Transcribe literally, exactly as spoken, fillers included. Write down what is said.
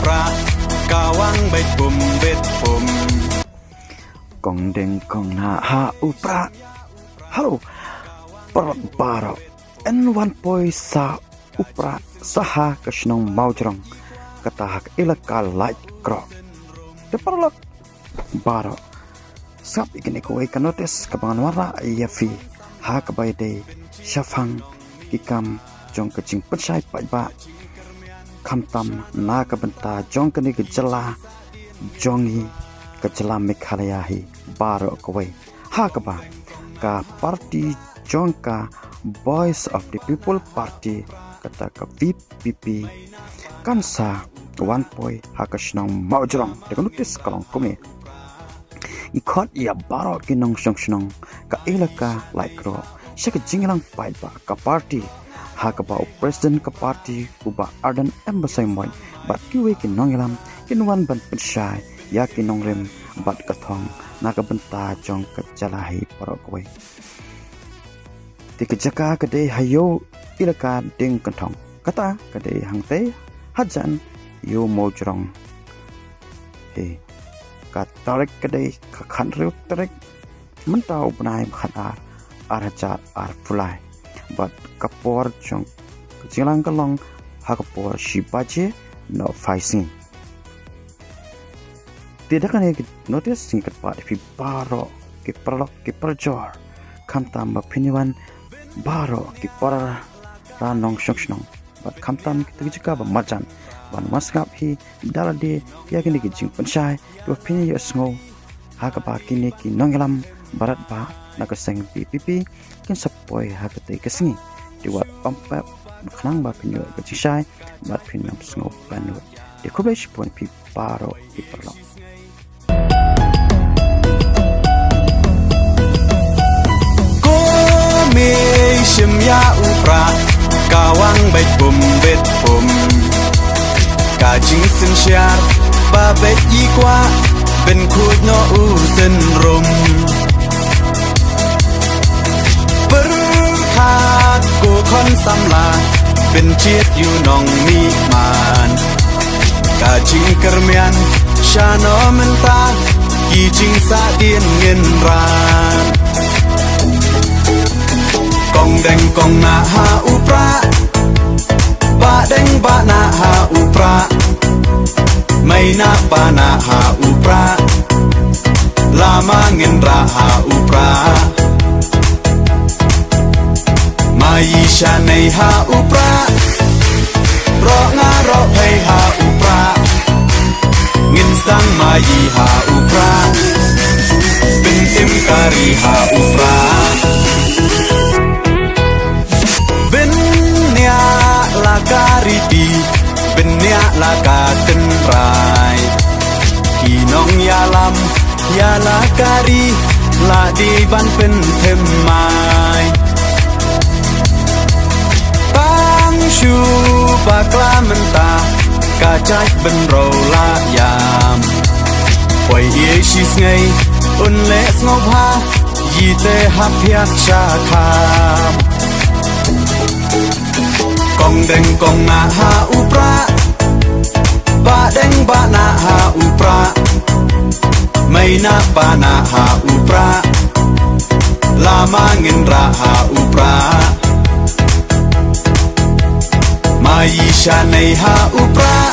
Prah, ka wang beit pum beit pum. Kong deng kong nah ha u Prah. Hello. Paralok baroh. Yn wan poi sa u Prah sa ha ka shnong Mawjrong, kata ha ka elaka Laitkroh. Te paralok baroh, sngap ïa kane kawei ka notis kaba ngan wanrah ïa phi ha kaba ïadei shaphang ki kam jong ka jingpynshai paidbah, khamtam na ka bynta jong kane ka jylla jong ngi, ka jylla Meghalaya hi baroh kawei, ha kaba ka party jong ka Voice of the People Party, kata ka V P P, kan sa wan poi ha ka shnong Mawjrong. Te ka notis ka long kumne: Ngi khot ïa baroh ki nongshong shnong ka elaka Laitkroh sha ka jingïalang paidbah ka party, ha kaba u president ka party, u Bah Ardent M Basaiawmoit, bad kiwei ki nongïalam kin wan ban pynshai ïa ki nongrim bad ka thong na ka bynta jong ka jylla hi baroh kawei. Te ka jaka ka dei ha ïew elaka Diengkynthong, kata ka dei hangtei hajan ïew Mawjrong. Te ka tarik ka dei ka khathynriew tarik mynta u bnai ba khatar, ar hajar arphew lai. Bad ka por jong ka jingïalang ka long ha ka por shi baje nohphai sngi. Te da kane ka notis ngi kyrpad ïa phi baroh ki paralok ki parajor, khamtam ba phin ïa wan baroh ki para nongshong shnong, bad khamtam kita ki jaka ba marjan, ban wan sngap hi da lade ïa kine ki jingpynshai kiba phin ïohsngew, ha kaba kine ki nongïalam baroh ba na ka seng V P P kin sa poi ha katei ka sngi. Te wat ym pep khnang ba phin ïoh ka jingshai bad phin ym sngewbha lut. Te khublei shibun phi baroh ki paralok. Ko mei shim ïa u Prah, ka wang beit pum beit pum. Ka jingsynshar ba beit i kwah, pynkhuid noh u synrum. Pyrkhat ko khun samla, pynjied ïa u nongmihman. Ka jingkyrmen shano mynta, ki jingsahdien ngin ran. Kong deng kong nah ha u Prah, bah deng bah nah ha u Prah, mei nah pa nah ha u Prah, lama ngin rah ha u Prah. Maï shanei ha u Prah, roh nga roh phei ha u Prah. Ngin sdang maï ha u Prah, pyntim kari ha u Prah. Bniah la ka riti, bniah la ka tynrai. Ki nongïalam ïa la ka ri, la dei ban pynthymmai. Tang shu bakla mynta, ka jait bynriew la ïam. Poi ïa shi sngi un leh sngewbha, ïa te hap ïa sha kham. Kong deng kong nah ha u Prah, bah deng bah nah ha u Prah, mei nah pa nah ha u Prah, lama ngin rah ha u Prah. Maï shanei ha u Prah,